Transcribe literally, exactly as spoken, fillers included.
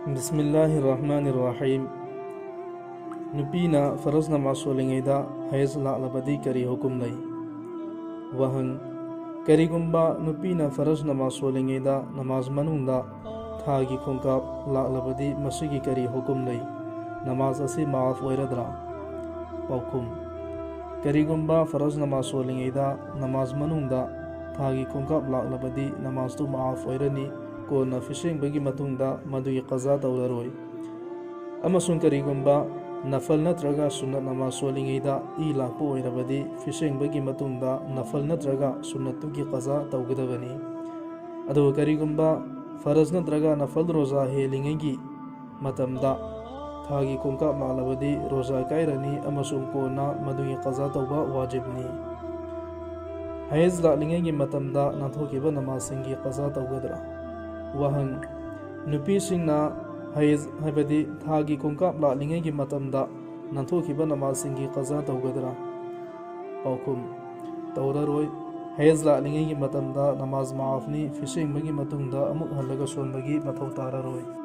ꯕꯤꯁꯃꯤꯜꯂꯥꯍꯤꯔ ꯔꯍꯃꯥꯅꯤꯔ ꯔꯍꯤꯝ꯫ ꯅꯨꯄꯤꯅ ꯐꯔꯖ ꯅꯃꯥꯖ ꯁꯣꯜꯂꯤꯉꯩꯗ ꯍꯌꯦꯖ ꯂꯥꯛꯂꯕꯗꯤ ꯀꯔꯤ ꯍꯨꯀꯨꯝ ꯂꯩ? ꯋꯥꯍꯪ: ꯀꯔꯤꯒꯨꯝꯕ ꯅꯨꯄꯤꯅ ꯐꯔꯖ ꯅꯃꯥꯖ ꯁꯣꯜꯂꯤꯉꯩꯗ ꯅꯃꯥꯖ ꯃꯅꯨꯡꯗ ꯊꯥꯒꯤ ꯈꯣꯡꯀꯥꯞ ꯂꯥꯛꯂꯕꯗꯤ ꯃꯁꯤꯒꯤ ꯀꯔꯤ ꯍꯨꯀꯨꯝ ꯂꯩ? ꯅꯃꯥꯖ ꯑꯁꯤ ꯃꯥꯐ ꯑꯣꯏꯔꯗ꯭ꯔꯥ? ꯄꯥꯎꯈꯨꯝ: ꯀꯔꯤꯒꯨꯝꯕ ꯐꯔꯖ ꯅꯃꯥꯖ ꯁꯣꯜꯂꯤꯉꯩꯗ ꯅꯃꯥꯖ ꯃꯅꯨꯡꯗ ꯊꯥꯒꯤ ꯈꯣꯡꯀꯥꯞ ꯂꯥꯛꯂꯕꯗꯤ ꯅꯃꯥꯖꯇꯨ ꯃꯥꯐ ꯑꯣꯏꯔꯅꯤ꯫ ꯀꯣꯟꯅ ꯐꯤꯁꯦꯡꯕꯒꯤ ꯃꯇꯨꯡꯗ ꯃꯗꯨꯒꯤ ꯀꯖꯥ ꯇꯧꯔꯔꯣꯏ꯫ ꯑꯃꯁꯨꯡ ꯀꯔꯤꯒꯨꯝꯕ ꯅꯐꯜ ꯅꯠꯇ꯭ꯔꯒ ꯁꯨꯟꯅꯠ ꯅꯃꯥꯖ ꯁꯣꯜꯂꯤꯉꯩꯗ ꯏ ꯂꯥꯛꯄ ꯑꯣꯏꯔꯕꯗꯤ ꯐꯤꯁꯦꯡꯕꯒꯤ ꯃꯇꯨꯡꯗ ꯅꯐꯜ ꯅꯠꯇ꯭ꯔꯒ ꯁꯨꯟꯅꯠꯇꯨꯒꯤ ꯀꯖꯥ ꯇꯧꯒꯗꯕꯅꯤ꯫ ꯑꯗꯨꯒ ꯀꯔꯤꯒꯨꯝꯕ ꯐꯔꯖ ꯅꯠꯇ꯭ꯔꯒ ꯅꯐꯜ ꯔꯣꯖꯥ ꯍꯦꯜꯂꯤꯉꯩꯒꯤ ꯃꯇꯝꯗ ꯊꯥꯒꯤ ꯈꯣꯡꯀꯥꯞ ꯂꯥꯛꯂꯕꯗꯤ ꯔꯣꯖꯥ ꯀꯥꯏꯔꯅꯤ ꯑꯃꯁꯨꯡ ꯀꯣꯟꯅ ꯃꯗꯨꯒꯤ ꯀꯖꯥ ꯇꯧꯕ ꯋꯥꯖꯤꯕꯅꯤ꯫ ꯍꯌꯦꯖ ꯂꯥꯛꯂꯤꯉꯩꯒꯤ ꯃꯇꯝꯗ ꯅꯥꯟꯊꯣꯛꯈꯤꯕ ꯅꯃꯥꯖꯁꯤꯡꯒꯤ ꯀꯖꯥ ꯇꯧꯒꯗ꯭ꯔꯥ? ꯋꯥꯍꯪ: ꯅꯨꯄꯤꯁꯤꯡꯅ ꯍꯌꯦꯖ, ꯍꯥꯏꯕꯗꯤ ꯊꯥꯒꯤ ꯈꯣꯡꯀꯥꯞ ꯂꯥꯛꯂꯤꯉꯩꯒꯤ ꯃꯇꯝꯗ ꯅꯥꯟꯊꯣꯛꯈꯤꯕ ꯅꯃꯥꯖꯁꯤꯡꯒꯤ ꯀꯖꯥ ꯇꯧꯒꯗ꯭ꯔꯥ? ꯄꯥꯎꯈꯨꯝ: ꯇꯧꯔꯔꯣꯏ꯫ ꯍꯌꯦꯖ ꯂꯥꯛꯂꯤꯉꯩꯒꯤ ꯃꯇꯝꯗ ꯅꯃꯥꯖ ꯃꯥꯐꯅꯤ, ꯐꯤꯁꯦꯡꯕꯒꯤ ꯃꯇꯨꯡꯗ ꯑꯃꯨꯛ ꯍꯜꯂꯒ ꯁꯣꯟꯕꯒꯤ ꯃꯊꯧ ꯇꯥꯔꯔꯣꯏ꯫